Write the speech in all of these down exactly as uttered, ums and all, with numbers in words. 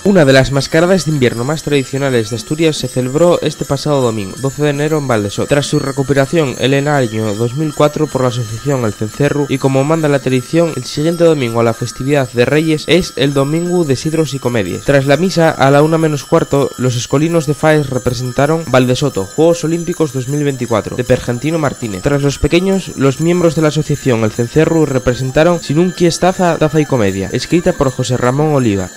Una de las mascaradas de invierno más tradicionales de Asturias se celebró este pasado domingo, doce de enero, en Valdesoto. Tras su recuperación el año dos mil cuatro por la asociación El Cencerru y como manda la tradición, el siguiente domingo a la festividad de Reyes es el Domingu de Sidros y Comedies. Tras la misa, a la una menos cuarto, los escolinos de Faes representaron Valdesoto, Juegos Olímpicos dos mil veinticuatro, de Pergentino Martínez. Tras los pequeños, los miembros de la asociación El Cencerru representaron Sin un quies taza, taza y comedia, escrita por José Ramón Oliva.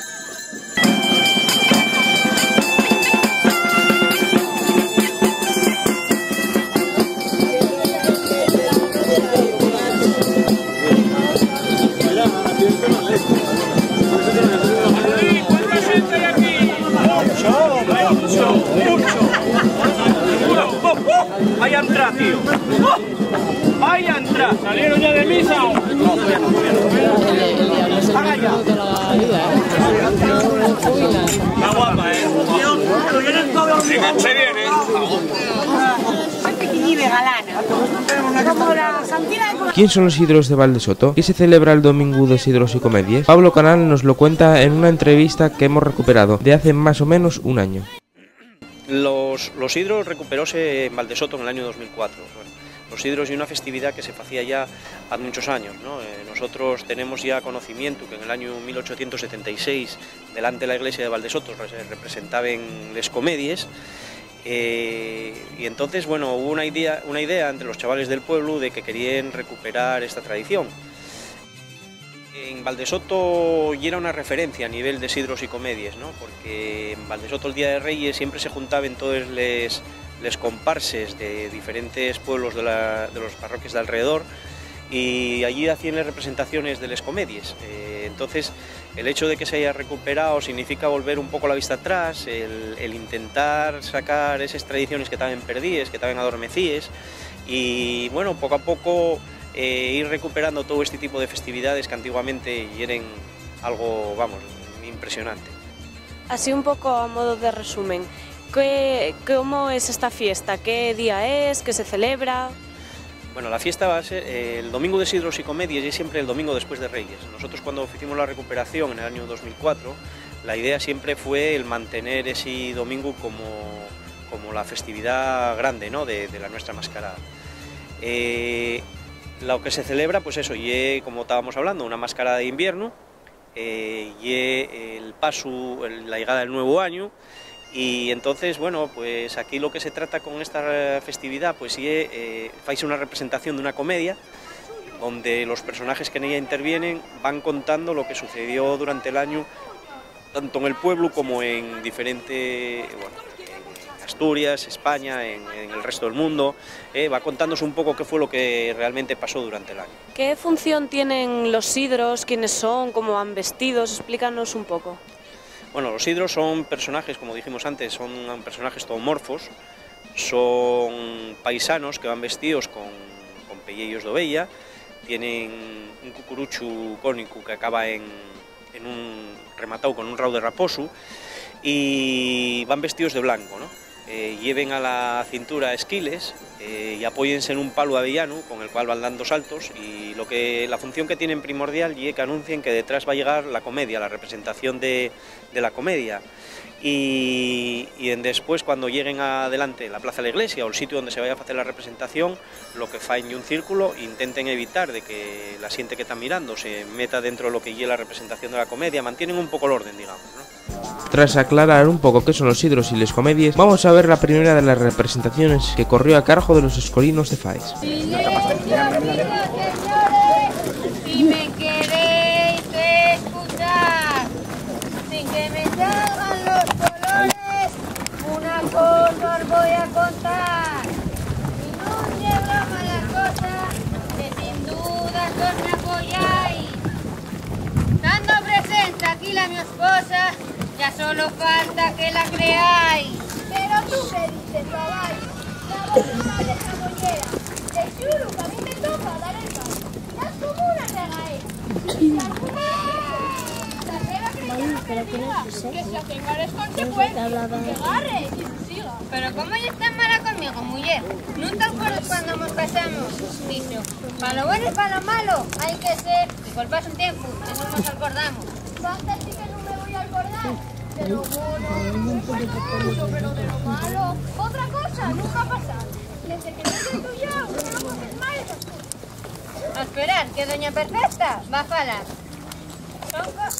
¡Vaya entrada, tío! ¡Vaya entrada! ¿Salieron ya de misa o? No, todavía no, todavía no. Haga ya. Está guapa, ¿eh? Se viene. ¿Quién son los Sidros de Valdesoto? ¿Qué se celebra el domingo de Sidros y Comedies? Pablo Canal nos lo cuenta en una entrevista que hemos recuperado de hace más o menos un año. Los, los Sidros recuperóse en Valdesoto en el año dos mil cuatro. Bueno, los Sidros ye una festividá que se facía ya ha munchos años, ¿no? Eh, nosotros tenemos ya conocimiento que en el año mil ochocientos setenta y seis, delante de la iglesia de Valdesoto, re-, se representaben les comedies, eh, y entonces, bueno, hubo una idea, una idea entre los chavales del pueblo de que querían recuperar esta tradición. En Valdesoto yera una referencia a nivel de sidros y comedies, ¿no? Porque en Valdesoto el Día de Reyes siempre se juntaben todes les, les comparses de diferentes pueblos de la, de los parroquias de alrededor y allí hacían les representaciones de les comedies. Eh, entonces, el hecho de que se haya recuperado significa volver un poco la vista atrás, el, el intentar sacar eses tradiciones que taben perdíes, que taben adormecíes, y, bueno, poco a poco, eh, ir recuperando todo este tipo de festividades que antiguamente yeren algo, vamos, impresionante. Así, un poco a modo de resumen, ¿qué, cómo es esta fiesta? ¿Qué día es? ¿Qué se celebra? Bueno, la fiesta va a ser, eh, el domingo de Sidros y Comedies, y es siempre el domingo después de Reyes. Nosotros, cuando hicimos la recuperación en el año dos mil cuatro, la idea siempre fue el mantener ese domingo como, como la festividad grande, ¿no? De, de la nuestra mascarada. Eh, lo que se celebra, pues eso, ye, como estábamos hablando, una mascarada de invierno, eh, ye el pasu, el, la llegada del nuevu añu, y entonces, bueno, pues aquí lo que se trata con esta festividad, pues ye, eh, faise una representación d'una comedia, donde los personajes que en ella intervienen van contando lo que sucedió durante el añu, tanto en el pueblo como en diferente, bueno, en Asturias, España, en, en el resto del mundo, eh, va contándose un poco qué fue lo que realmente pasó durante el año. ¿Qué función tienen los sidros? ¿Quiénes son? ¿Cómo van vestidos? Explícanos un poco. Bueno, los sidros son personajes, como dijimos antes, son personajes zoomorfos, son paisanos que van vestidos con, con pellejos d'oveya, tienen un cucuruchu cónicu que acaba en, en un, rematado con un rau de raposu, y van vestidos de blanco, ¿no? Eh, lleven a la cintura esquiles, eh, y apóyense en un palu avellanu con el cual van dando saltos, y lo que, la función que tienen primordial ye que anuncien que detrás va a llegar la comedia, la representación de, de la comedia. Y, y en después, cuando lleguen adelante la plaza de la iglesia o el sitio donde se vaya a hacer la representación, lo que faen ye un círculo, intenten evitar de que la xente que ta mirando se meta dentro de lo que ye la representación de la comedia, mantienen un poco l'orden, digamos, ¿no? Tras aclarar un poco qué son los sidros y les comedies, vamos a ver la primera de las representaciones que corrió a cargo de los escolinos de Faes. Silencio, señores, si me queréis escuchar, sin que me salgan los colores, una cosa os voy a contar. Y nun ye broma la cosa, que sin duda vos me apoyáis. Tando presencia aquí la mi esposa, ya solo falta que la creáis. Pero tú qué dices, caballo, la boca de esa mollera, te xuru que a mí me toca dar el paso. Estás como una regaera. Si alguna vez la regla creyera perdida, que se atenga a les consecuencies, que garre y se siga. Pero cómo ye tan mala conmigo, muller? ¿Nun t'alcuerdes cuando mos casamos? Dixo, pa lo bueno y pa lo malo hai que ser, y col pasu un tiempu, de nun mos alcordamos. Basta, sí que nun me voi alcordar. De lo bueno, de lo bueno, pero de lo malo, otra cosa nunca pasa. Desde que no estoy yo, una voz es mala. A esperar, que doña Perfecta va a falar. Son co-,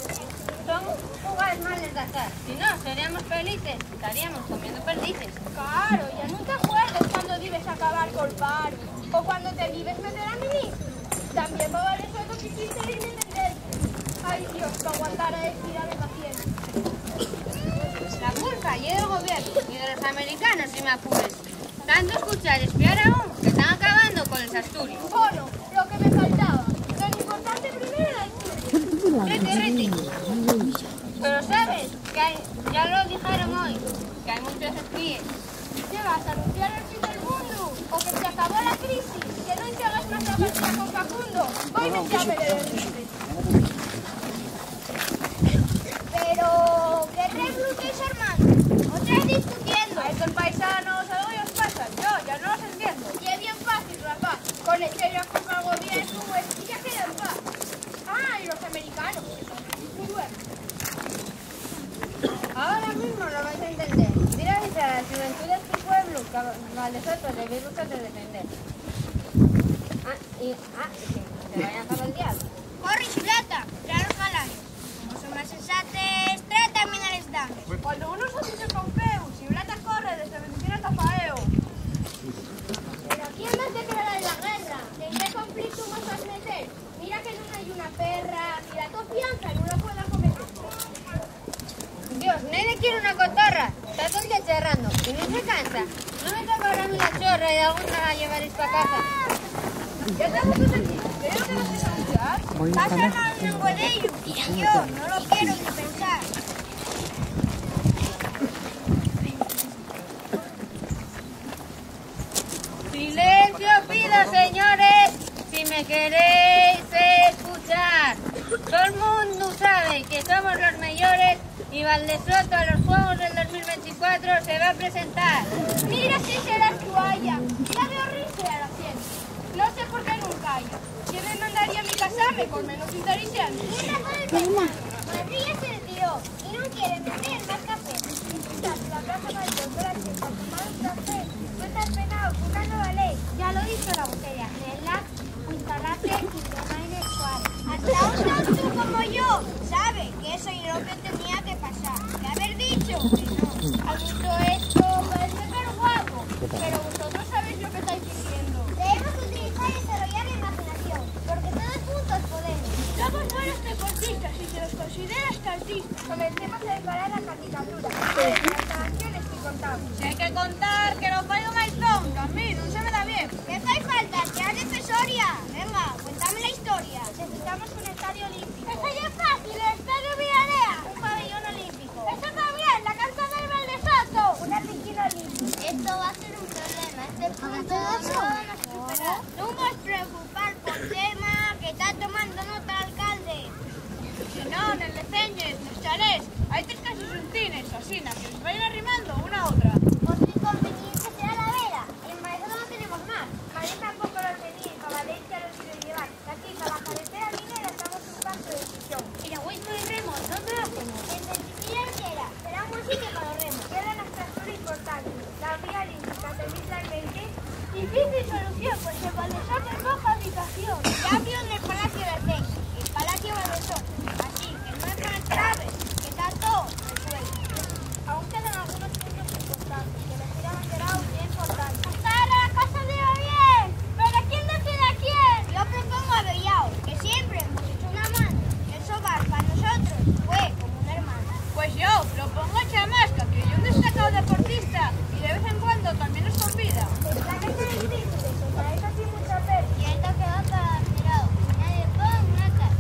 son jugaes males d'azar. Si no, seríamos felices, estaríamos comiendo perdices. Claro, ya no te acuerdes cuando debes acabar col paro o cuando te debes meter a ministro. También va a valer eso que quisiste irme del. Ay, Dios, que aguantara esta vida de paciencia. La culpa ye del gobiernu y de los americanos, si m'apures. Tanto escuchar y espiar a un que tán acabando con les Asturias. Bueno, lo que me faltaba. Lo importante primero era el. Rete, rete. Pero sabes que hai, ya lo dixeron hoy, que hai munchos espíes. ¿Qué vas a anunciar el fin del mundo? ¿O que se acabó la crisis? ¿Que no enchuegues más la partida con Facundo? Voy a meterme de derribe. Pero, ¿qué rebrutéis armando? Otra vez discutiendo. A estos paisanos algo yos pasa, yo ya no los entiendo. Y es bien fácil, rapaz. Con echar la culpa al gobiernu, pues, ya queda en paz. Ah, y los americanos. Muy bueno. Ahora mismo lo vais a entender. Dir avisar a la xuventud de este pueblo que Valdesoto debéis vosotros defender. Ah, y, ah, y que se vayan a acabar el diablo. Corre, Xulata, trae los galanes. Como son más sensates, trae también a les dames. Cuando uno se dice con feu, Xulata corre desde Venezuela hasta Faeo. ¿Pero a quién vas declarar la guerra? ¿En qué conflicto nos vas meter? Mira que nun hai una perra, y la to fianza nun la puedo acometer. Dios, nai le quiere una cotorra, ta todo el día charrando, y nun se cansa. No me tocará a mí la chorra y alguna la llevaréis pa casa. Ya estamos todos aquí, ¿qué es lo que nos vais a escuchar? Pasa mal un goleiro, y yo no lo quiero ni pensar. Silencio pido, señores, si me queréis escuchar. Todo el mundo sabe que somos los mejores y Valdesoto a los Juegos del dos mil veinticuatro se va a presentar. Mira si serás tú, Aya, ya veo risa a la ciencia. No sé por qué nunca yo. ¿Quién me mandaría a mi casame con menos inteligencia? Mira, por el ventano, María se retiró. Y nun quiere beber más café. Quizás si la plaza mayor no la tienes pa tomar un café, no estás penao por una nueva ley. Ya lo dijo la botella, relax, instalate y toma en el cuadro. Hasta un tonto como yo sabe que eso es lo que tenía que pasar. De haber dicho que no. A mí todo esto parece ser guapo, pero vosotros sabéis lo que estáis diciendo. Debemos utilizar y desarrollar la imaginación, porque todos juntos podemos. Somos buenos deportistas y se nos considera artistas. Comencemos a preparar la candidatura. Las instalaciones que contamos. Si hai que contar, que lo fai un maizón, que a mí nun se me da bien. ¿Qué fai falta? ¿Que hable Fesoria? Venga, cuéntame la historia. Necesitamos un estadio olímpico. Eso ya es fácil, el estadio Villalea. Un pabellón olímpico. Eso también, la cancha del Valdesoto. Una piscina olímpica. Esto va a ser un problema. Este punto no lo van a superar. Nun vos preocupar pol tema, que ta tomando nota l'alcalde. Si no, nes leseñes, nos chalés, hai tres cases encines, asina que les vayan arrimando una a otra. Otro inconveniente será la vela. En Valdesoto no tenemos mar. Madrid tampoco los tenía y pa Valencia los quieren llevar. Daquí pa la carretera minera estamos un paso de decisión. ¿Y la vuelta de remo, dónde la hacemos? En Sentiñera Entera, será un buen sitio pa los remos. Queda una estructura importante, la vía olímpica, ¿tenéis la en mente? Difícil solución, pues el Valdesoto no fabricación. Cambio en el Palacio del Rey, el Palacio Valdesoto. Así que no hay más graves, que está todo resuelto. Aún quedan algunos puntos importantes, que elegir abanderao ye importante. Hasta ahora la cosa iba bien, pero ¿quién decide a quién? Yo propongo a Bellao, que siempre hemos hecho una mano. El so bar pa nosotros fue como un hermano. Pues yo propongo a Chamasca, que ye un destacao deportista y de vez en cuando también nos convida. La gente del Círculo, que parece así mucha pena. Y esta que va pa Mirao, nadie pon una cara.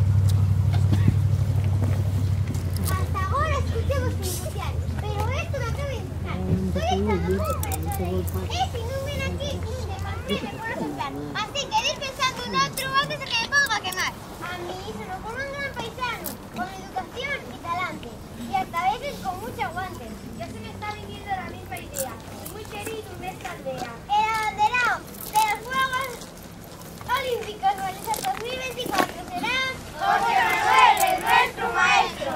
Hasta agora escuchemos sin especial, pero esto me acaba de empezar. Soy esta mujer, soy. Esi nun vien aquí, nun te comprende por lo soflar. Así que dir pensando en otro antes de que me ponga a quemar. A mí se me ocurre un gran paisano, con educación y talante, y hasta a veces con mucho aguante. Ya se me está viniendo a la misma idea, y muy querido en esta aldea. El abanderao de los Juegos Olímpicos Valencia dos mil veinticuatro será José Manuel, el nuestro maestro.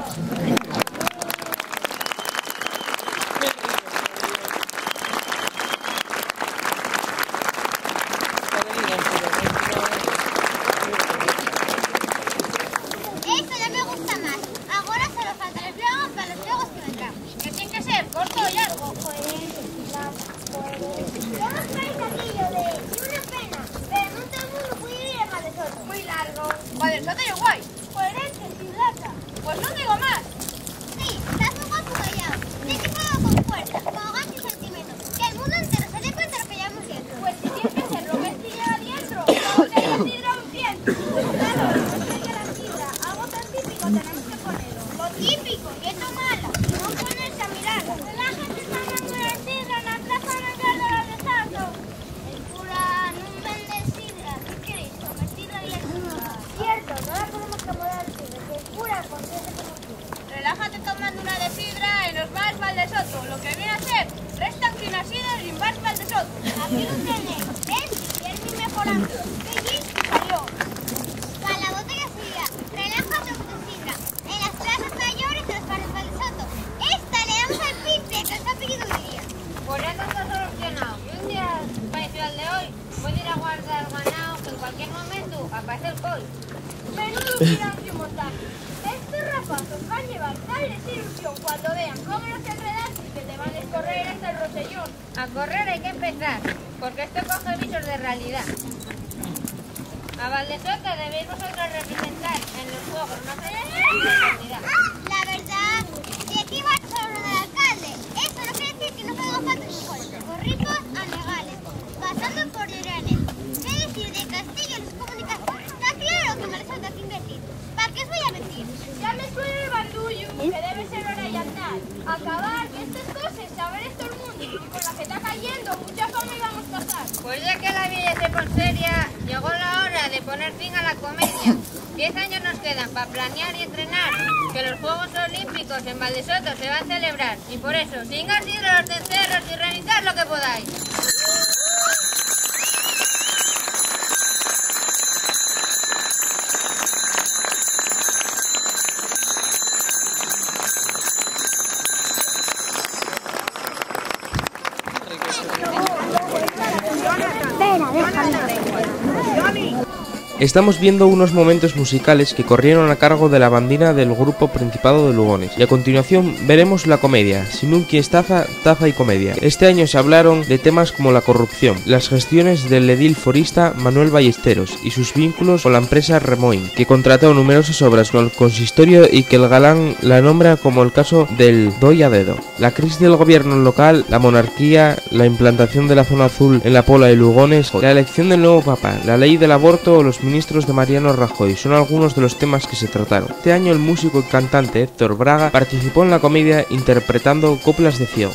Que vien a ser Resta Enquinasida y Limbar Valdesoto. Aquí lo tenéis, es Guillermo mejorando. Que allí salió. Con la botella suya, relaja otra botecita. En las plazas mayores de los barrios Valdesoto. Esta le damos al pimpe, que está pedido hoy día. Pues ya está todo solucionado. Y un día parecido al de hoy, puede ir a guardar ganado, que en cualquier momento aparece el coi. Menudo silencio mortal. Estos rapazos van llevar tal desilusión cuando vean cómo los enredaches que te van a escorrer hasta el Rosellón. A correr hay que empezar, porque esto coge visos de realidad. A Valdesoto debéis vosotros representar en los juegos más alegres de la comunidad. La verdad, y aquí va a ser el alcalde. Eso no quiere decir que no podemos participar. Por ricos a legales, pasando por Leranes. ¿Qué decir de Castillo y sus comunicaciones? Está claro que me resulta que invertir. ¿Para qué os voy a mentir? Ya me suena el bandullo, que debe ser hora de andar. Acabar, que estos coses, saber esto el mundo, y con la que está cayendo, mucha fame vamos pasar. Pues ya que la vida se pone seria, llegó la hora de poner fin a la comedia. Diez años nos quedan para planear y entrenar que los Juegos Olímpicos en Valdesoto se van a celebrar. Y por eso, sin gastiros, cencerros y reventar lo que podáis. Estamos viendo unos momentos musicales que corrieron a cargo de la bandina del grupo Principado de Lugones, y a continuación veremos la comedia, Sinunqui estaza, taza y comedia. Este año se hablaron de temas como la corrupción, las gestiones del edil forista Manuel Ballesteros y sus vínculos con la empresa Remoin, que contrató numerosas obras con el consistorio y que el galán la nombra como el caso del Doi a Dedo. La crisis del gobierno local, la monarquía, la implantación de la zona azul en la Pola de Lugones, la elección del nuevo papa, la ley del aborto o los ministros de Mariano Rajoy son algunos de los temas que se trataron. Este año el músico y cantante Héctor Braga participó en la comedia interpretando coplas de ciego.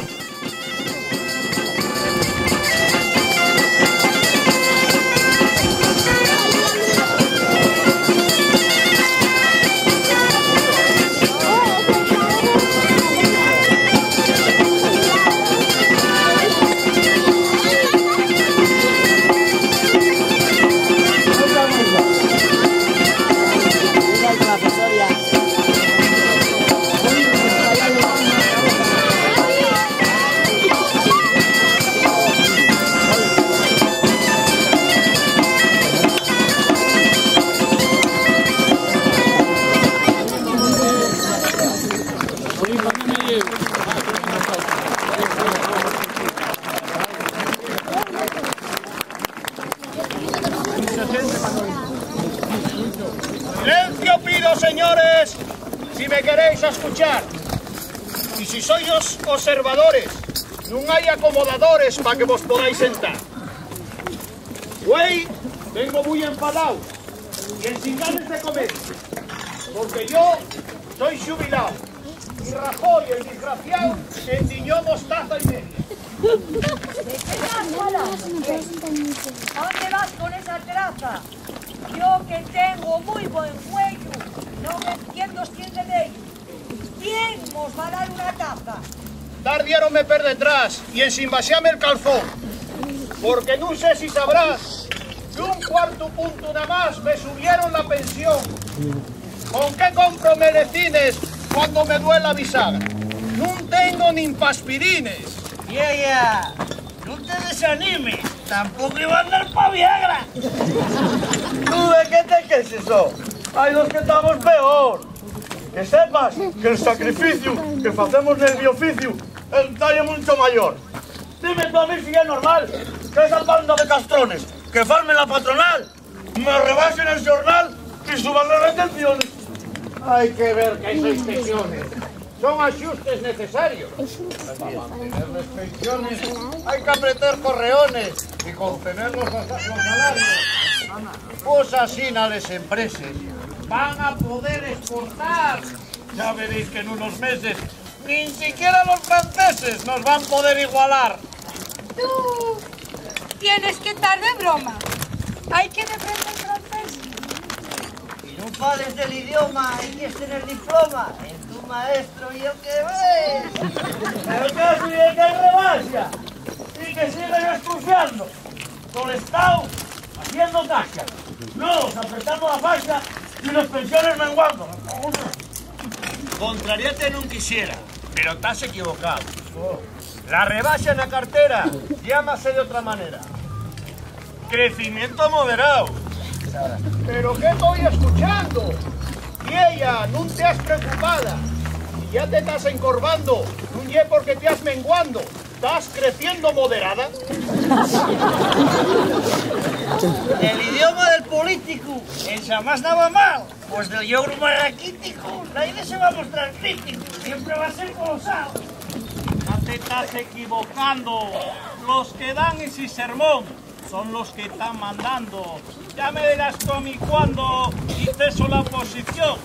Silencio pido, señores, si me queréis escuchar. Y si sois os observadores, nun hai acomodadores pa que vos podáis sentar. Güei, vengo mui enfadao y ensin ganes de comer, porque yo soi xubilao. Y Rajoy, el disgraciao, endiñó dos taza y media. ¿De qué estás falando? ¿A dónde vas con esa traza? Yo que tengo muy buen güeyu, no me entiendo cien de ellos. ¿Quién mos va dar una taza? Tardiéronme per detrás y ensin baxame el calzón, porque nun sé si sabrás que un cuartu puntu namás me subieron la pensión. ¿Con qué compro melecines cuando me duele la bisagra? Nun tengo nin p'aspirines. Ya, ya, nun te desanimes, tampoco iba a andar pa Viagra. ¿Tú de qué te quejes, ho? Hai dos que tamos peor. Que sepas que el sacrificiu que facemos nel mi oficiu, el ta ye muncho mayor. Dime tú a mí si ye normal que esa panda de castrones que farmen la patronal me rebaxen el xornal y suban les retenciones. Hai que ver que esas tensiones son axustes necesarios. Pa mantener les pensiones hai que apretar correones y contener los, los salarios. Pues asina les empreses van a poder esportar. Ya veréis que en unos meses ni siquiera los franceses nos van a poder igualar. Tú tienes que estar de broma. Hay que defender el francés. Y no fales del idioma, hay que tener diploma. Maestro, ¿y el qué ves? El casu ye que rebaxa y que sigue desconfiando. Col Estao haciendo caxa, nos apretando la faxa y les pensiones menguando. Contrariate nun quisiera, pero tas equivocao. La rebaxa na cartera llámase d'otra manera. Crecimiento moderao. ¿Pero qué toi escuchando? Vieya, nun teas preocupada. Si ya te tas encorvando, nun ye porque teas menguando, tas creciendo moderada. El idioma del políticu enxamás nava mal. Pues del llogru más raquítico, naide se va a mostrar crítico, siempre va a ser colosao. Ya te tas equivocando, los que dan esi sermón son los que tán mandando. Ya me dirás tú a mí cuándo, y ceso la oposición.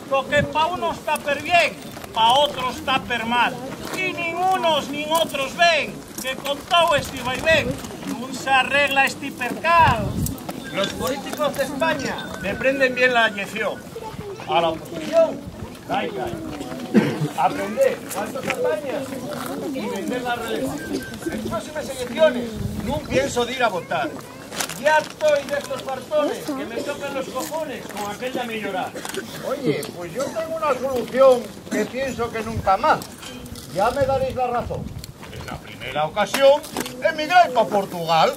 Lo que pa unos ta per bien, pa otros ta per mal. Y nin unos nin otros ven que con tau esti vaivén nun s'arregla esti percal. Los políticos d'España deprenden bien la llección. A la oposición, dai cai. Aprender cuántos apañas y vender la reelección. Les próximes elecciones nun pienso dir a votar. Ya toi d'estos fartones que me tocan los cojones con aquel de meyorar. Oye, pues yo tengo una solución que pienso que nun ta mal. Ya me daréis la razón. En la primera ocasión, emigrai pa Portugal.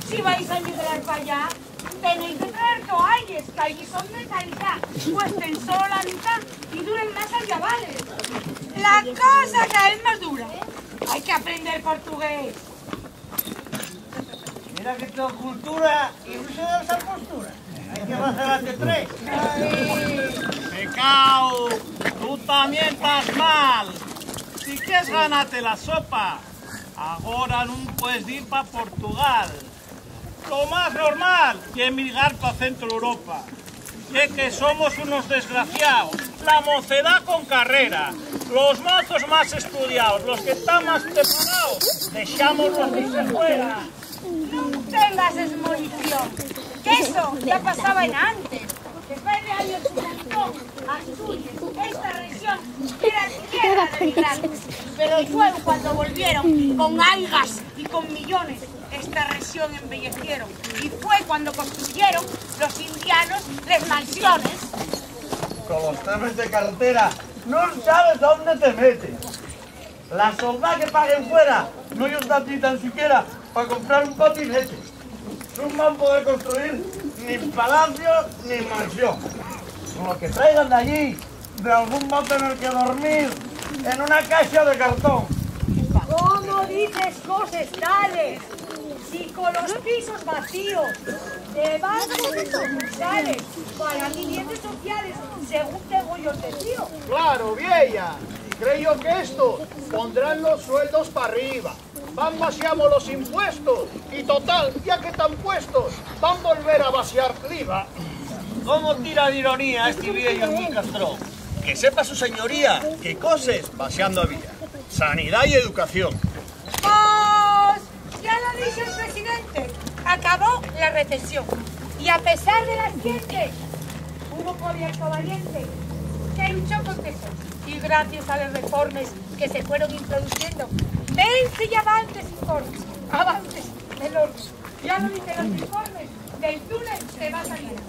Si vais a emigrar pa allá, tenéis que traer toalles, qu'allí son de calidá, cuesten solo la mitá y duren más al llavales. La cosa cada vez más dura. Hai que aprender portugués. Mira que to cultura y uso de esa postura. Hai que facer a T tres. Pecao, tú tamién tas mal. Si quies ganate la sopa, agora nun puedes dir pa Portugal. Lo más normal ye emigrar pa Centro Europa. Ye que somos unos desgraciaos, la mocedá con carrera, los mozos más estudiaos, los que tán más preparaos, dexámonos de fuera. Nun tengas esmolición, que eso ya pasaba en antes. Después de años un montón, Asturias, esta región era tierra de migrantes. Pero lluego, cuando volvieron con aigas y con millones, esta región embellecieron. Y fue cuando construyeron los indianos les mansiones. Con los temas de carretera, nun sabes a dónde te metes. La soldá que paguen fuera no yos da ni tan siquiera pa comprar un patinete. Nun van poder construir nin palacio nin mansión. Con lo que traigan d'allí, dalgún va tener que dormir en una caxa de cartón. ¿Cómo dices coses tales? Si con los pisos vacíos, de bancos y sucursales, para ambientes sociales, según tengo yo entendido. Claro, vieya, creo que esto pondrán los sueldos p'arriba. Van baxiamos los impuestos y, total, ya que tán puestos, van volver a baxiar l'I V A. ¿Cómo tira d'ironía esti vieyu Encastrón? Que sepa su señoría que coses baxiando había. Sanidá y educación. Pos, ya lo dixe el presidente, acabó la recesión. Y a pesar de la siente, hubo un gobierno valiente que luchó con tesón. Y gracias a los reformes que se fueron introduciendo, vense ya avances informes, avances del orden. Ya lo dice los informes del túnel que va saliendo.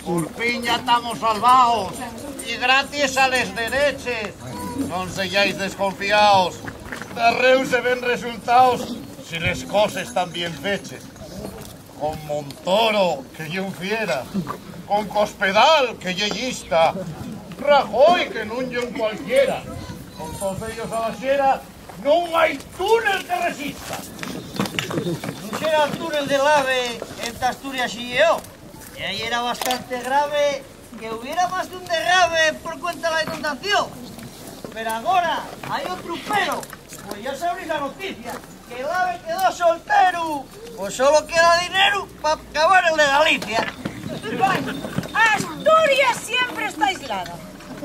Por fin ya tamos salvaos, y gracias a les dereches, non seyáis desconfiaos. Darréu se ven resultaos si les coses tán bien feches. Con Montoro, que ye un fiera, con Cospedal, que ye llista, Rajoy, que nun ye un cualquiera, con toos ellos a la xera, nun hai túnel que resista. Nun xera túnel del AVE ente Asturias y Lleó, y ahí era bastante grave que hubiera más d'un derrame por cuenta la inundación. Pero agora hai otru pero, pues ya sabréis la noticia, que l'AVE quedó solteru, pues solo queda dineru pa acabar el de Galicia. Asturias siempre está aislada.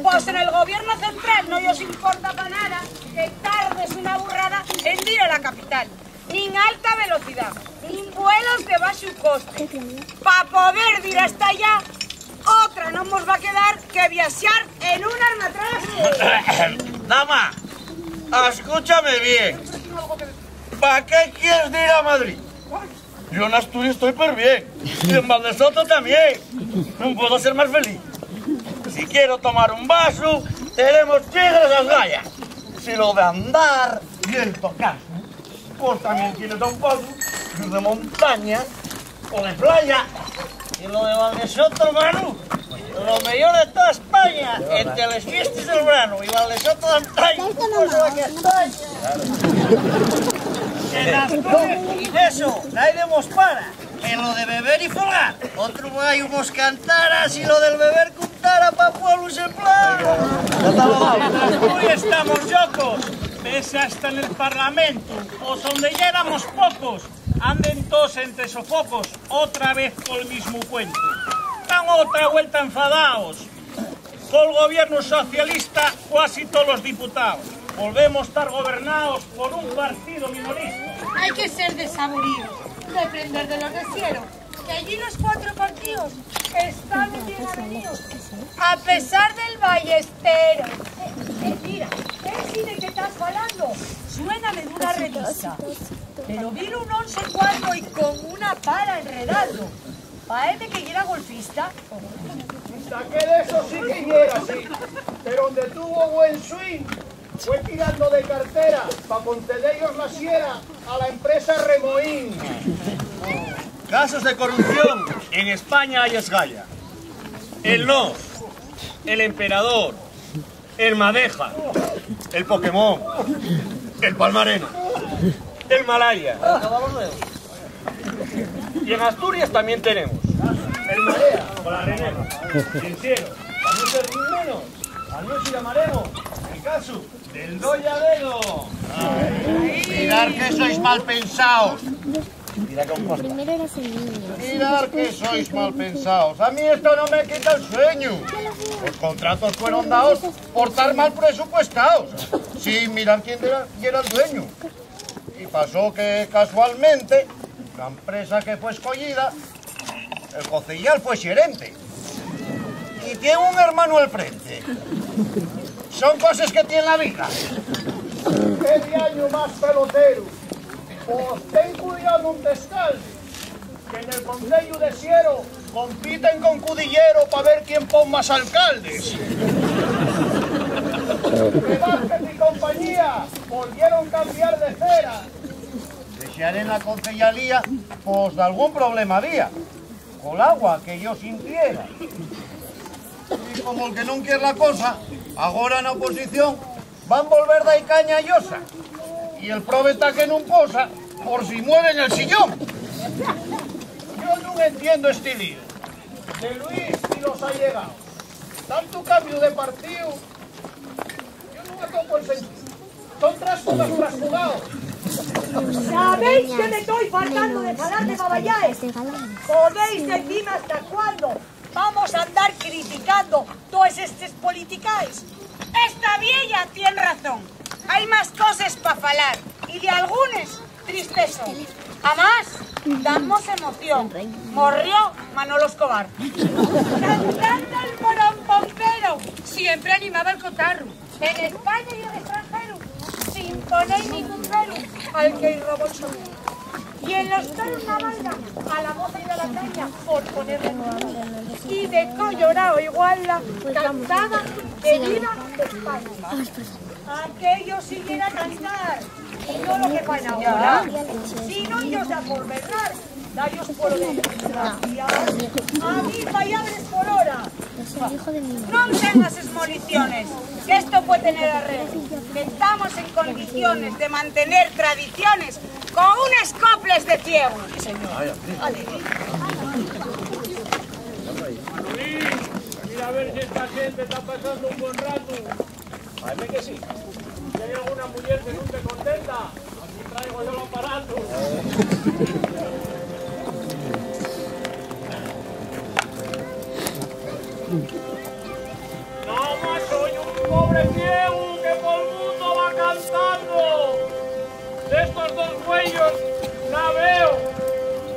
Pues en el gobierno central no yos importa pa nada que tardes una burrada en dir a la capital. Nin alta velocidá, nin vuelos de baxu coste. Pa poder dir hasta allá, o Otra, no mos va quedar que viaxar en un almatraxe. Dama, escúchame bien. ¿Pa qué quieres dir a Madrid? Yo en Asturias estoy per bien. Y en Valdesoto también. No puedo ser más feliz. Si quiero tomar un vaso, tenemos chigres a gaya. Si lo de andar y el tocar, pues también tiene un poco, y de montaña o de playa. Y lo de Valdesoto, hermano, lo mejor de toda España, entre les fiestes del verano y Valdesoto d'antaño, pues va que España. En Asturias, y de eso, nadie mos para. En lo de beber y folgar, otru gallu mos cantara, si lo del beber cuntara pa pueblos en plan. Hoy estamos locos, pese hasta en el Parlamento, o sonde ya éramos pocos, anden todos entre sofocos, otra vez col mismo cuento. Dan otra vuelta enfadaos, col gobiernu socialista cuasi tolos diputaos. Volvemos tar gobernaos por un partido minorista. Hai que ser desaboríos, deprender de los de Siero, que allí los cuatro partidos están bien avenidos, a pesar del ballestero. Eh, eh, mira, esi de que tas falando, suéname d'una revista. Pero vilo non sé cuándo y con una pala enredando. Paéme que yera golfista. Daquel eso sí que yera, sí. Pero onde tuvo buen swing, fue tirando de cartera pa concedeyos la siera a la empresa Remoín. Casos de corrupción en España hay esgaya. El Nos, el Emperador, el Madeja, el Pokémon, el Palmarena, el Malaya. Y en Asturias también tenemos el Marea, con la Renema, el Siero, también ser menos, al menos llamaremos el caso del Doyadero. Mirad que sois mal pensaos. Mira con costa. Primero eras el niño. Mirad que sois mal pensaos. A mí esto no me quita el sueño. Los contratos fueron dados por tar mal presupuestaos. Sí, mirad quién era, quién era el dueño. Y pasó que casualmente la empresa que fue escollida, el conceyal fue xerente. Y tiene un hermano al frente. Son coses que tiene la vida. Este año más pelotero. Pues ten cuidado, nun t'escaldes, que nel conceyu de Siero compiten con Cudillero pa ver quién pon más alcaldes. Que Vázquez y compañía volvieron cambiar de cera. De xer en la conceyalía, pos dalgún problema había col agua que yo sintiera. Y como el que non quier la cosa, agora na oposición van volver dai caña a Llosa. Y el probe ta que nun posa por si mueven el sillón. Yo nun entiendo esti lío de Luis y los allegaos. Tantu cambiu de partíu, yo nun atopo el sentido. Son trasfugas trasfugaos. Sabéis que me toi fartando de falar de babayaes. Podéis decime hasta cuándo vamos a andar criticando toes estes politicaes? Esta vieya tien razón. Hai más coses pa falar, y de algunes tristes son. Amás, danmos emoción. Morrió Manolo Escobar. Cantando el morón pompero, siempre animaba el cotarro. En España y en extranjero, sin poner ningún pero al que robó el sombrero. Y en los toros na banda, a la moza y a la caña, por ponerle nombre. Y de Collorao igual la cantaba de viva España. Aquello sí que era cantar, y no lo que fan ahora. Si no ellos ya por verdad, dallos por desgracia. A mí, payabres por hora. Non tengas esmoliciones, que esto puede tener arreglo. Que estamos en condiciones de mantener tradiciones con unes coples de ciego. Luis, mira a ver si esta gente está pasando un buen rato. Parece que sí. Si hay alguna mujer que no esté contenta, aquí traigo yo el aparato. Nada más soy un pobre ciego que por el mundo va cantando. De estos dos güeyos la veo,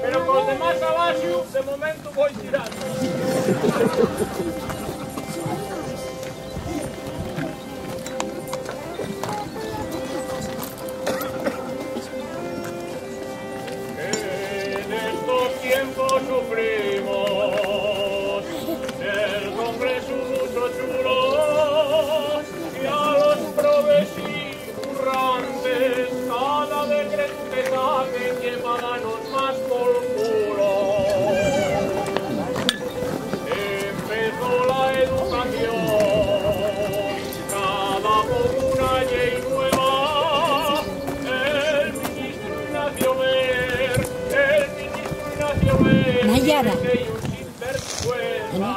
pero Los demás abaxo, de momento voi tirando. En estos tiempos sufrimos del Congreso mucho chulo y a los progresistas currantes, cada decreto que saquen, lle va danos más pol culo. Empezó la educación, cada poco una ley nueva. El ministro Ignacio Ver, el ministro Ignacio Ver, Nayara. Que yo sin vergüenza,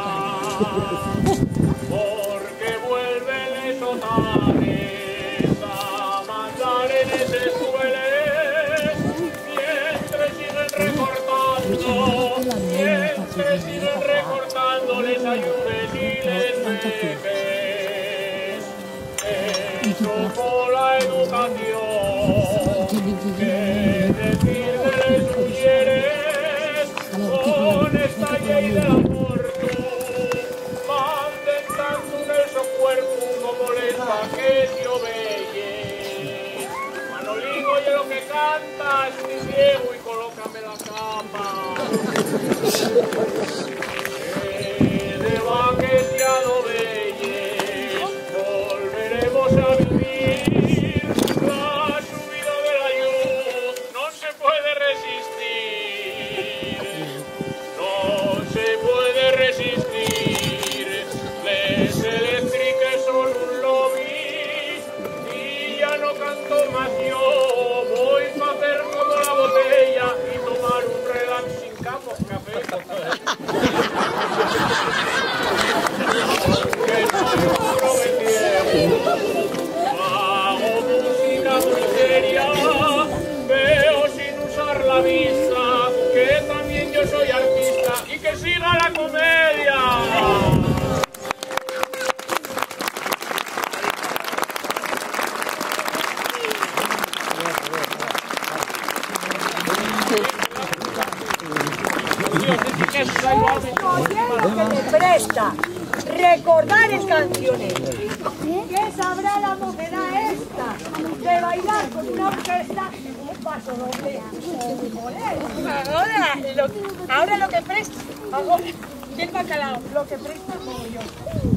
porque vuelven esos tanes a mandar en ese suelo. Mientras siguen recortando, mientras siguen recortando les ayudes y les becas. Eso por la educación. ¿Qué decir de les mujeres con esta ley del aborto? Manden tanto nel so cuerpo como les vaques y ovelles. Manolín, oye lo que canta, esti ciegu, y colócame la capa. Eh, de vaques y ovelles volveremos a vivir la subida de la lluz. No se puede resistir. No se puede resistir. Les eléctriques son un lobby y ya no canto más yo. Voy a hacer como la botella y tomar un relax sin capo, café. Que no hay otro vestido. Hago música muy seria, veo sin usar la vista, que también yo soy artista. Que siga la comedia. Esto es lo que me presta recordar el cancionero. ¿Qué sabrá la mocedad esta de bailar con una orquesta? Un paso doble. Ahora lo, ahora lo que presta, ahora, bien bacalao, lo que presta es mogollón.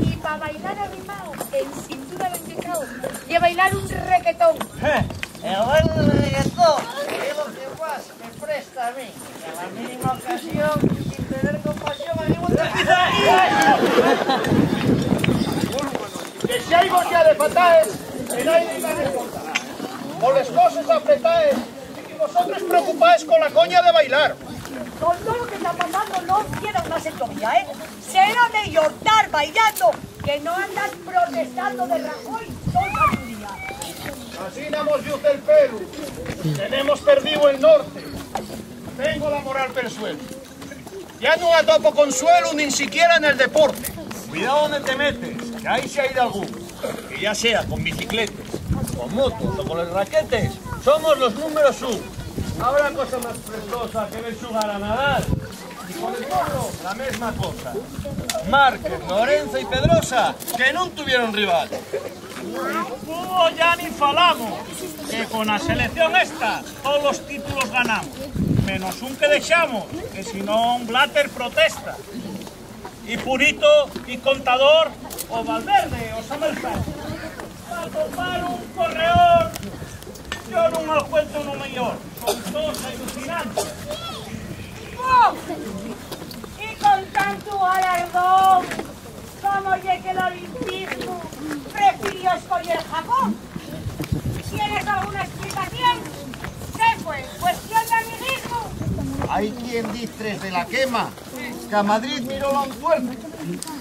Y pa bailar arrimao, en cintura d'encacao, y a bailar un reggaetón. Eh, el buen reggaetón, es lo que más me presta a mí. A la mínima ocasión, sin tener compasión, arriba otra pizza. Que si hay boca de patáes, que nadie me responda. Con les coses apretaes, y vosotros preocupaes con la coña de bailar. Con todo lo que está pasando, no quiero más estos días, ¿eh? Será mejor estar bailando que no andar protestando de Rajoy todos los días. Así damos luz del pelo. Tenemos perdido el norte. Tengo la moral pel suelo. Ya nun atopo consuelu nin siquiera nel deporte. Cuidao onde te metes, que hai si hai dalgún, que ya sea con bicicletes, con motos o con les raquetes, somos los números un. Habrá cosa más prestosa que ver xugar a Nadal. Y con el porro, la mesma cosa. Márquez, Lorenzo y Pedrosa, que nun tuvieron rival. Del fútbol ya nin falamos, que con la selección esta tolos títulos ganamos, menos un que dexamos, que si non Blatter protesta. Y Purito, y Contador, o Valverde, o Samuel Sánchez. Pa topar un corredor, yo nun alcuento uno mellor, son tolos alucinantes. ¡Oh! Y con tantu galardón, ¿cómo ye que l'olimpismu prefirió escoyer Japón? ¿Tienes alguna explicación? ¿Qué fue? ¿Cuestión d'amiguismu? Hai quien diz tres de la quema qu'a Madrid miróla un tuertu.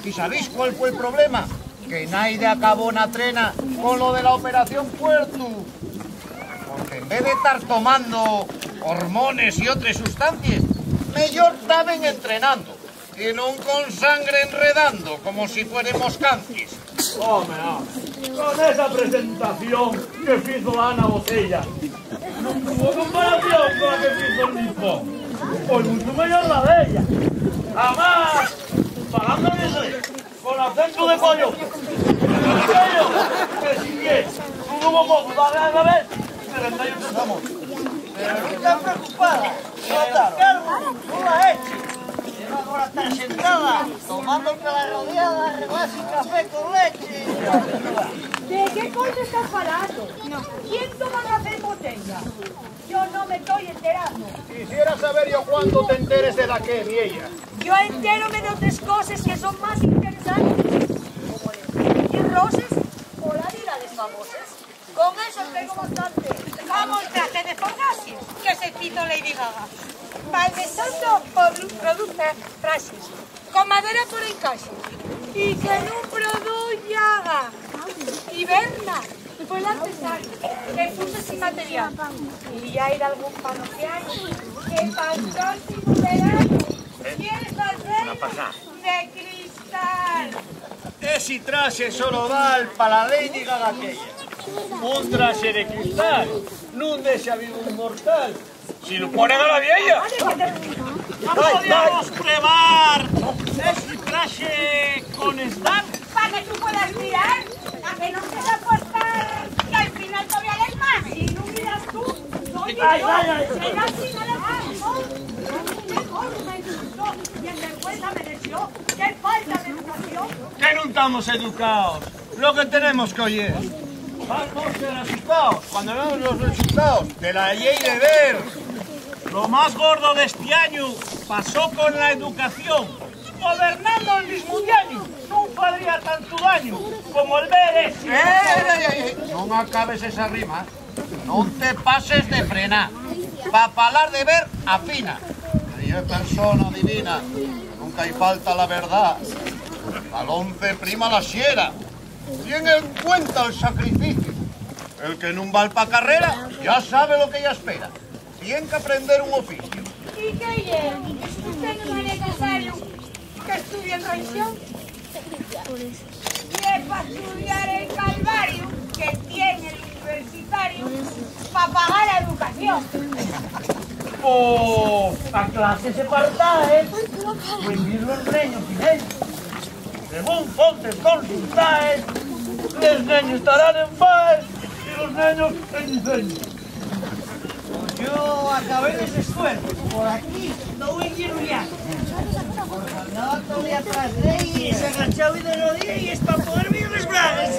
¿Y sabéis cuál fue el problema? Que naide acabó na trena con lo de la Operación Puertu. Porque en vez de tar tomando hormones y otres sustancies, mellor taben entrenando, y nun con sangre enredando como si fuéremos cancies. Home, home, con esa presentación que fizo Ana Botella, nun tuvo comparación con la que fizo el Nippon. Pol munchu meyor la bella. Amás, falando en ese, con acentu de pollo. Pollo, que si bien, un humo poco, va a ver, va a ver, pero está yo pensamos. Pero nun ta preocupada, no ta cargo, nun la eche. Lleva agora ta sentada, tomando la rodeada, arreglarse un café con leche. ¿De qué cosa estás falando? ¿Quién toma café en botella? Yo no me estoy enterando. Quisiera saber yo cuándo te enteres de la que, vieya. Yo entéro-me d'otres coses que son más interesantes, como les diez roses o la vida les famoses. Con eso tengo bastante. Vamos, traje de forraxe, que se fito Lady Gaga. Pal de santo por produce traxes, con madera por encaxe, y que nun produz llaga. Hiberna, fue l'artesañu que puso ese material. Y ya era algún panoceañu que pasó sin verano. ¿Quieres hacer? Una pasada. De cristal. Esi traxe solo val pa la Lady Gaga aquella. Un traxe de cristal nun dexa vivo un mortal. Si lu ponen a la vieya. Podíamos prevar esi traxe con estar. Pa que tú puedas mirar, pa que no te apostar, que al final todavía les mames. Si no miras tú, no. Ay, ay, ay. Será al final el último. Mejor me insultó y en vergüenza me deseó. ¡Qué falta de educación! Que nun tamos educaos, lo que tenemos que oyer. Van ser asustaos cuando vemos los resultaos de la llei de ver. Lo más gordo d'esti añu pasó con la educación. Gobernando el mismu diañu nun fadría tantu dañu como el ver esi. Eh, eh, eh, eh, non acabes esa rima. Non te pases de frená. Pa falar de ver, afina. Que ye persona divina, nunca-y falta la verdá. Al once prima la siera. Tien en cuenta'l sacrificiu. El que nun val pa carrera, ya sabe lo que ya espera. Tien qu'aprender un oficiu. ¿Y qué ye? ¿Usted nun ye necesario que estudie religión? Ye pa estudiar el calvariu que tien el universitariu pa pagar la educación. Pos a clases se partaes, prohibir los neños y neñas. Según fontes consultaes, les neños estarán en faes y los neños en diseño. Yo acabé les escueles, por aquí no voy a llegar. Porque andaba todavía tras d'elles, agachao y de rodilles pa poder ver les bragues.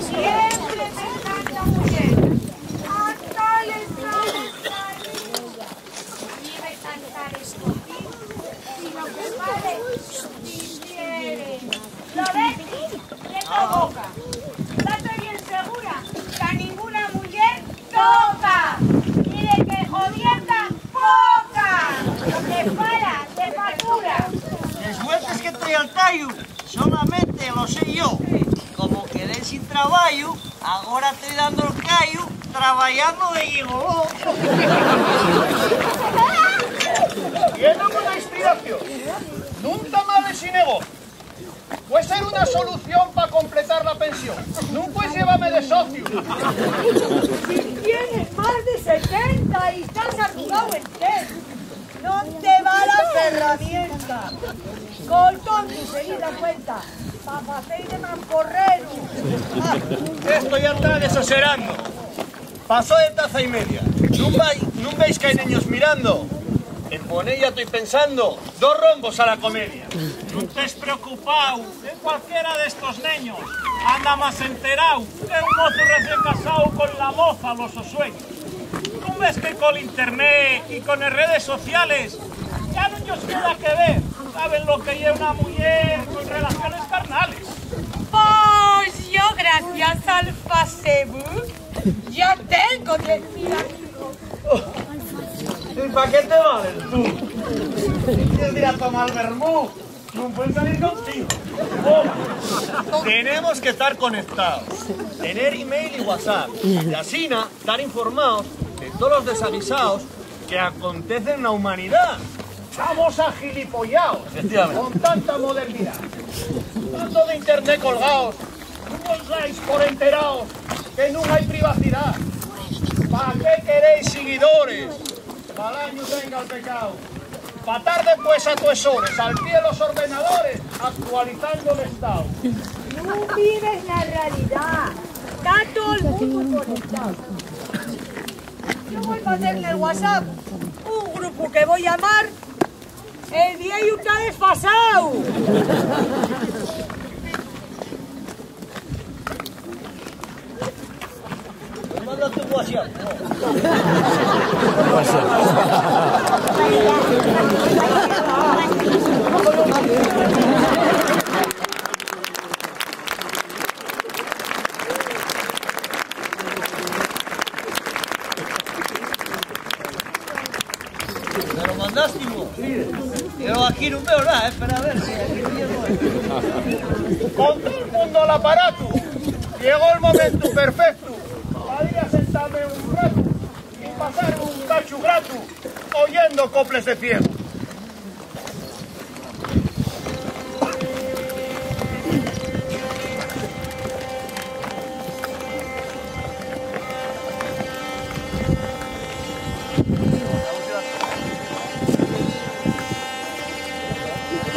Siempre pensando mujer, hasta les bragues. Iba a cantar escotín, sino que vale, si quiere. Loretti, llena boca. Date bien segura, que a ninguna muyer toca. Y de que jodienda, poca. Lo que fala, de factura. Les vueltes que toi al tayu, solamente lo sé yo. Como quedé sin trabayu, agora toi dando'l cayu, trabayando de gigoló. Tienen una inspiración. Nun ta mal esi negocio. Puede ser una solución pa completar la pensión. Nun pues llevame de socio. Si tienes más de setenta y estás arrugao entero, non te va la ferramienta. Col tontu se-y da cuenta, pa facer de mamporreru. Esto ya ta desaserando. Pasó de taza y media. ¿Nun vai, nun veis qu'hai neños mirando? En poné ya toi pensando dos rombos a la comedia. Nun tes preocupao, que cualquiera d'estos neños anda más enterao que un mozu recién casao con la moza los sos sueños. ¿Nun ves que col internet y con les redes sociales ya nun yos queda que ver? Saben lo que ye una muyer con relaciones carnales. Pos yo, gracias al Facebook, ya tengo diez mil amigos. ¿Y pa qué te valen tú? ¿Quieres ir a tomar vermú? Nun pueden salir contigo. Oh. Tenemos que tar conectaos, tener email y WhatsApp, y asina tar informaos de tolos desavisaos que acontecen na humanidá. Tamos agilipollaos. Efectivamente. Con tanta modernidá. Tanto de internet colgaos, nun vos dais por enteraos que nun hai privacidá. Pa ¿A qué queréis seguidores? Balañu tenga el pecao. Pa tar depués a toes hores, al pie los ordenadores, actualizando l'estao. Nun vives na realidá, ta tol mundu conectao. Yo voi facer nel WhatsApp un grupu que voi llamar El Vieyu Ta Desfasáu. Manda tu WhatsApp. ¿Me lo mandaste, vos? Yo aquí no veo nada, eh, espera a ver si aquí no llego, eh. Con todo el mundo al aparato, llegó el momento perfecto. Podía sentarme un rato y pasar un cacho grato oyendo coples de ciego.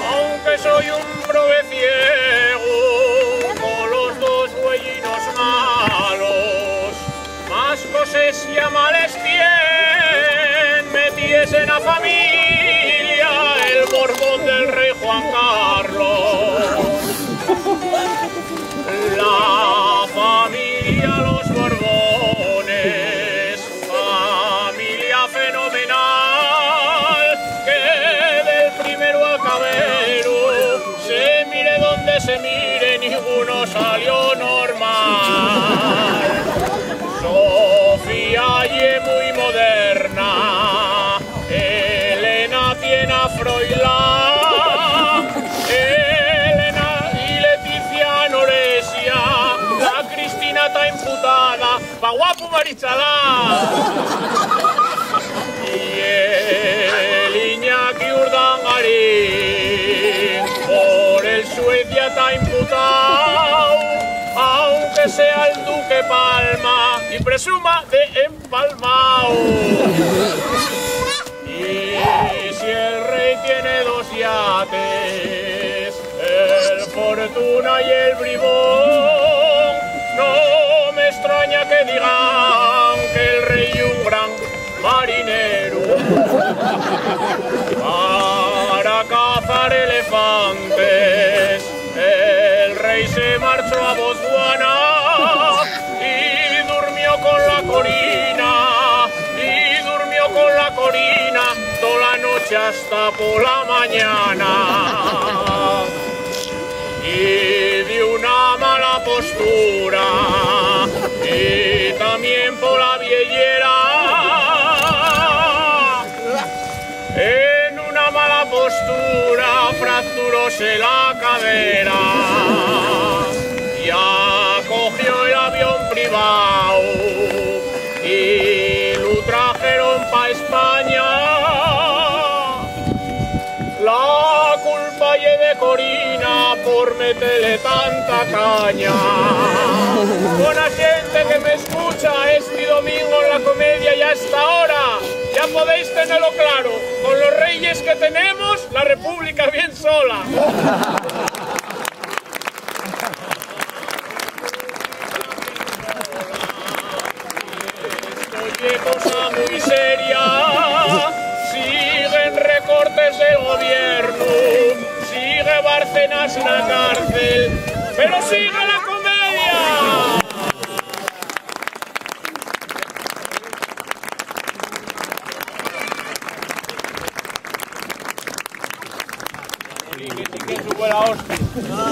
Aunque soy un prove ciego, con los dos güeyinos malos, más coses ya males tien metíes en la familia, el Borbón del rey Juan Carlos. La familia Los Borbones, familia fenomenal, que del primero al cabero, se mire donde se mire, ninguno salió normal. Sofía ye muy moderna, Elena tien afroilá, Elena y Leticia anorexia, la Cristina ta imputada pa guapu marichalá. Y el Iñaki Urdangarín por el Suecia ta imputao, aunque sea el duque Palma y presuma de empalmao. Y si el rei tiene dos yates, el Fortuna y el Bribón, no me estraña que digan que el rei ye un gran marinero. Para cazar elefantes, el rei se marchó a Botswana y durmió con la Corina, y durmió con la Corina toda la noche hasta por la mañana. Y de una mala postura, y también por la vieyera, en una mala postura fracturóse la cadera. Ya cogió el avión privao y lo trajeron pa España. La culpa ye de Corina por metele tanta caña. Bona xente que m'escucha, esti domingo en la comedia ya está hora. Ya podéis tenelo claro, con los reyes que tenemos, la república bien sola. Esto ye cosa muy seria. Siguen recortes del gobierno, sigue Bárcenas na cárcel, pero sigue la comedia.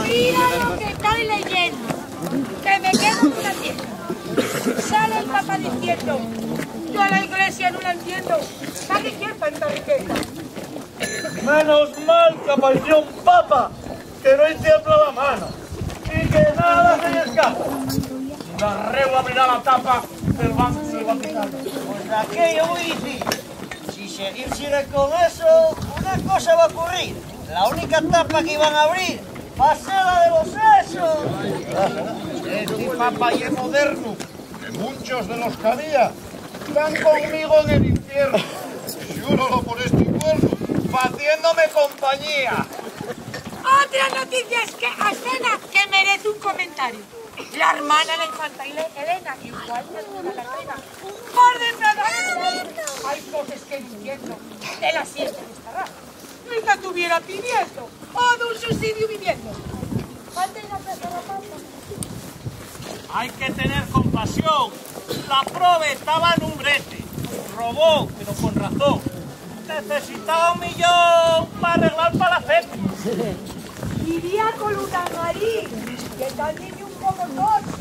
Mira lo que estoy leyendo, que me quedo con la tienda. Sale el Papa diciendo: "Yo a la iglesia no la entiendo. ¿Para qué quiere tanta riqueza?". Menos mal que apareció un papa que no tiembla la mano y que nada se le escapa. Una regua abrirá la tapa del Banco del Vaticano. Pues aquello voy a decir. Si seguís sigue con eso, una cosa va a ocurrir. La única tapa que van a abrir va a ser la de los sesos. Esti papa ye modernu, que munchos de los que había Están conmigo en el infierno. Xúrolo por este cuerno, faciéndome compañía. Otra noticia es que, escena, que merece un comentario. La hermana, la infanta y la Elena, igual que la reina, por desgracia, hay cosas que diciendo de la siete de esta raza. Nunca estuviera pidiendo o d'un suicidio viviendo. Falta una pieza de ropa. Hai que tener compasión. La probe taba nun brete. Robó, pero con razón. Necesitaba un millón pa arreglar palacete. Vivía con una nariz que también un poco tocho.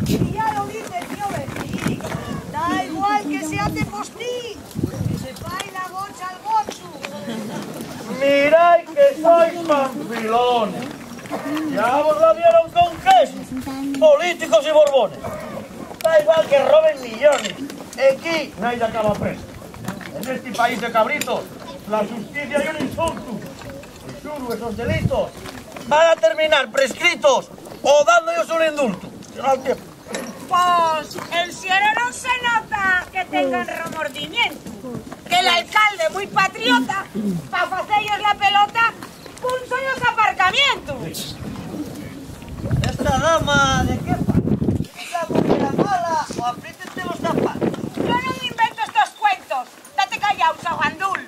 Y ya lo dice el tío Bertín. Da igual que sea de postín. Que se fai la gocha al gochu. Mirái que sois panfilones. Ya vos la vieron con quesos, políticos y borbones. Da igual que roben millones, equí nadie acaba preso. En este país de cabritos, la xusticia ye un insultu. Y xuru, esos delitos van a terminar prescritos o dándoyos un indultu. Llega el tiempo. Pos, el xeru nun se nota que tengan remordimientu, que l'alcalde, mui patriota, pa faceyos la pelota, punxó-yos aparcamientu. Esta dama, ¿de qué fa? ¿Es la mujer mala o apriétete los zapatos? Yo nun invento estos cuentos, tate calláu, xogandul.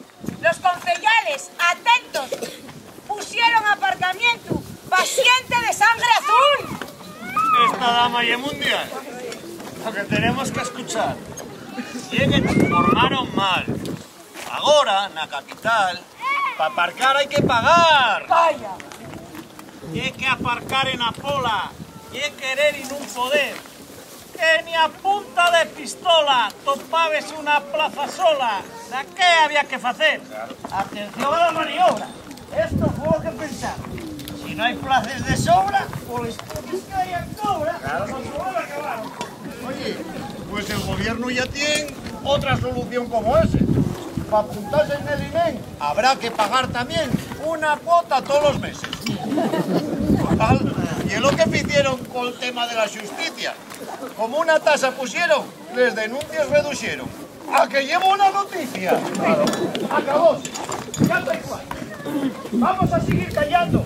Los conceyales, atentos, pusieron aparcamientu pa xente de sangre azul. Esta dama ye mundial. Lo que tenemos que escuchar ye que te informaron mal. Agora, na capital, pa aparcar hai que pagar. Vaya. Ye que aparcar en Apola ye querer y nun poder. Que ni a punta de pistola topabes una plaza sola. ¿Na qué había que facer? Atención a la maniobra. Esto fue lo que pensaron. Si no hay plazas de sobra, por les pocas que hayan cobra. Claro. Oye, pues el gobierno ya tiene otra solución como ese. Pa apuntarse en el INEM habrá que pagar también una cuota todos los meses. Total, y es lo que hicieron con el tema de la justicia. Como una tasa pusieron, les denuncies reduxeron. ¿A que llevo una noticia? Acabóse. Ya da igual. Vamos a seguir callando.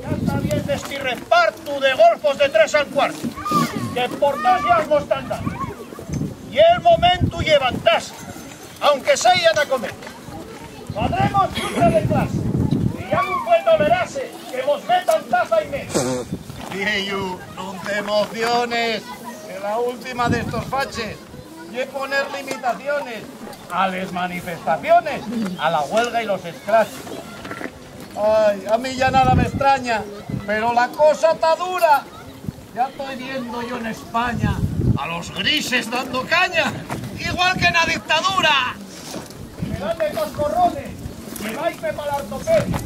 Ya está bien de este repartu de golfos de tres al cuarto, que por dos ya mos tán dando. Y el momentu llevantarse, aunque sea na comedia. Padremos fruta de clase, que ya nun puede tolerase que mos metan taza y media. Vieyu, nun te emociones, que la última d'estos faches ye poner limitaciones a les manifestaciones, a la huelga y los escraches. Ai, a mí ya nada m'estraña, pero la cosa ta dura. Ya toi viendo yo n'España a los grises dando caña, igual que na dictadura. Y me dan de coscorrones, que vais pal ortopedia.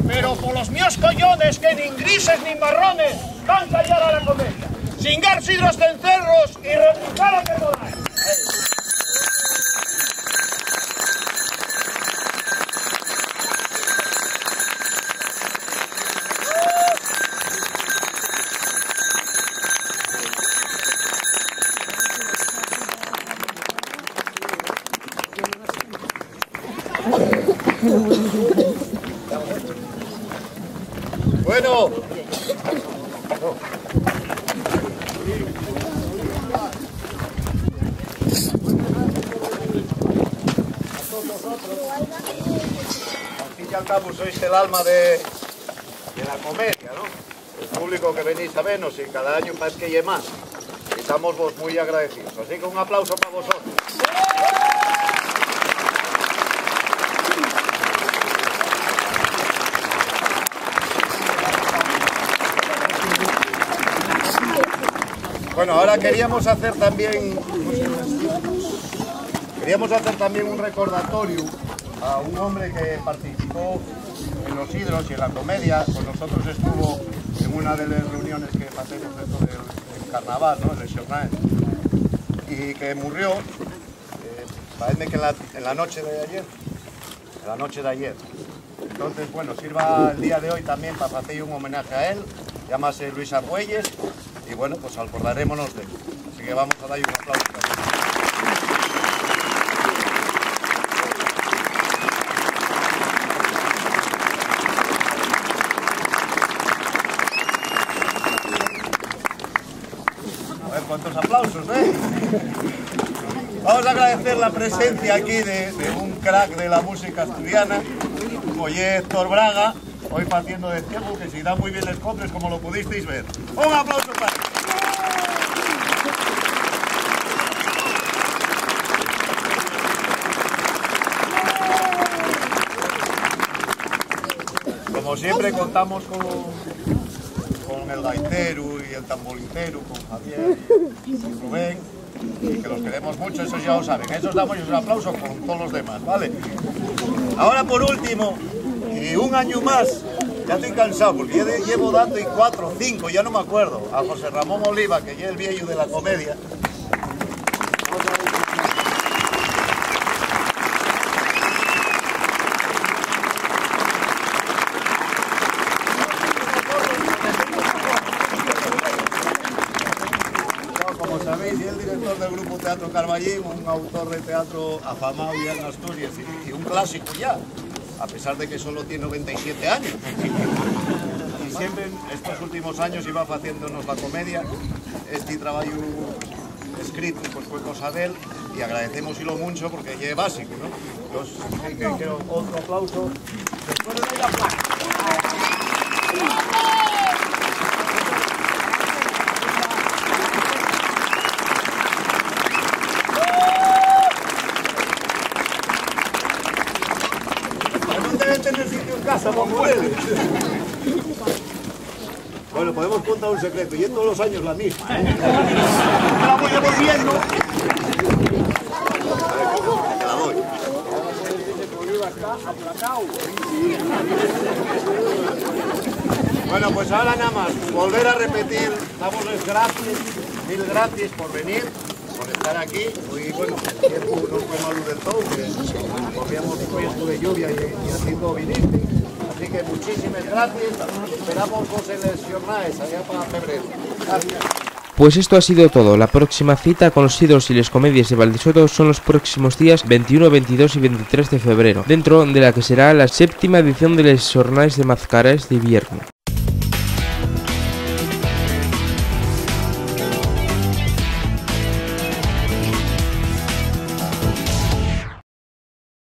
Pero polos mios coyones, que nin grises nin marrones van callar a la comedia. Singar sidros cencerros y rebucar a que podáis. Bueno. Al fin y al cabo sois el alma de, de la comedia, ¿no? El público que venís a venos y cada añu parez que ye más. Y estamos vos muy agradecidos. Así que un aplauso pa vosotros. Bueno, ahora queríamos hacer también, queríamos hacer también un recordatorio a un hombre que participó en los Sidros y en la comedia. Con nosotros estuvo en una de las reuniones que hacemos dentro del, del carnaval, ¿no? En el Xornal. Y que murió, eh, parece que en la, en la noche de ayer, en la noche de ayer. Entonces, bueno, sirva el día de hoy también pa facer un homenaje a él. Llámase Luis Argüelles y, bueno, pues acordarémonos de él. Así que vamos a darle un aplauso. Aplausos, ¿eh? Vamos a agradecer la presencia aquí de, de un crack de la música asturiana, como ye Héctor Braga, hoy haciendo de ciego, que se da muy bien los coples, como lo pudisteis ver. Un aplauso para él. Como siempre, contamos con, con el gaitero y el tamboritero, con Javier y Rubén, y que los queremos mucho, esos ya lo saben. Esos damos un aplauso con todos los demás, ¿vale? Ahora, por último, y un año más, ya estoy cansado, porque ya de- llevo dando y cuatro, cinco, ya no me acuerdo, a José Ramón Oliva, que es el viejo de la comedia. Como sabéis, es el director del Grupo Teatro Carballín, un autor de teatro afamado ya en Asturias y, y un clásico ya, a pesar de que solo tiene noventa y siete años. Y siempre en estos últimos años iba haciéndonos la comedia. Este trabajo escrito, pues, fue cosa de él, y agradecemos y lo mucho porque es básico, ¿no? Entonces, sí que quiero otro aplauso. Después de la placa. No deben tener sitio en casa, por mujeres. Bueno, podemos contar un secreto, y es todos los años la misma, ¿eh? La voy devolviendo. Te la doy. Bueno, pues ahora nada más, volver a repetir, damos las gracias, mil gracias por venir, por estar aquí. Hoy, bueno, el tiempo no fue malo del todo, que corríamos un poco de lluvia y, y así todo viniste. Así que muchísimas gracias. Esperamos vos en les xornaes, allá para febrero. Gracias. Pues esto ha sido todo. La próxima cita con los ídolos y les comedias de Valdesoto son los próximos días veintiuno, veintidós y veintitrés de febrero, dentro de la que será la séptima edición de les Xornaes de Mazcares d'Iviernu.